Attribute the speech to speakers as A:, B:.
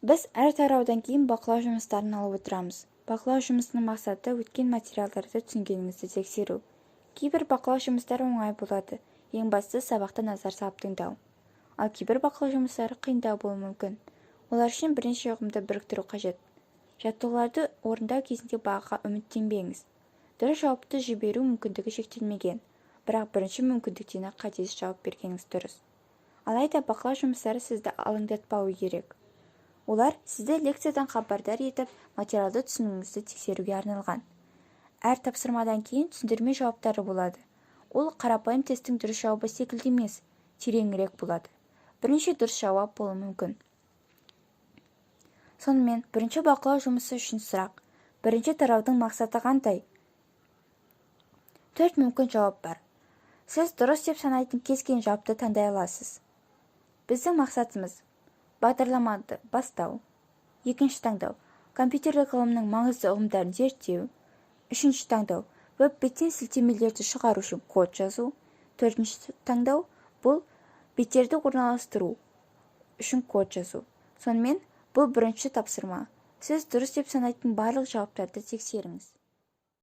A: Біз әр тараудан кейін бақылау жұмыстарын алып отырамыз. Бақылау жұмысының мақсаты – өткен материалдарды түсінгеніңізді тексеру. Кейбір бақылау жұмыстары оңай болады, ең бастысы сабақты назар салып тыңдау. Ал кейбір бақылау жұмыстары қиындау болуы мүмкін. Олар үшін бірнеше ұғымды біріктіру қажет. Жаттығуларды орындау кезінде бағаға үміттенбеңіз. Дұрыс жауапты жіберу мүмкіндігі шектелмеген, бірақ бірінші мүмкіндіктен-ақ қатесіз жауап бергеніңіз дұрыс. Алайда бақылау жұмыстары сізді алаңдатпауы керек. Олар сізді лекциядан хабардар етіп, материалды түсінуіңізді тексеруге арналған. Әр тапсырмадан кейін түсіндірме жауаптары болады. Ол қарапайым тесттің дұрыс жауабы секілді емес, тереңірек болады. Бірнеше дұрыс жауап болуы мүмкін. Сонымен, бірінші бақылау жұмысы үшін сұрақ: бірінші тараудың мақсаты қандай? Төрт мүмкін жауап бар. Сіз дұрыс деп санайтын кез келген жауапты таңдай аласыз. Біздің мақсатымыз – бағдарламаны бастау. Екінші таңдау – компьютерлік ғылымның маңызды ұғымдарын зерттеу. Үшінші таңдау – веб-беттен сілтемелерді шығару үшін код жазу. Төртінші таңдау – бұл беттерді орналастыру үшін код жазу. Сонымен, бұл бірінші тапсырма. Сіз дұрыс деп санайтын барлық жауаптарды тексеріңіз.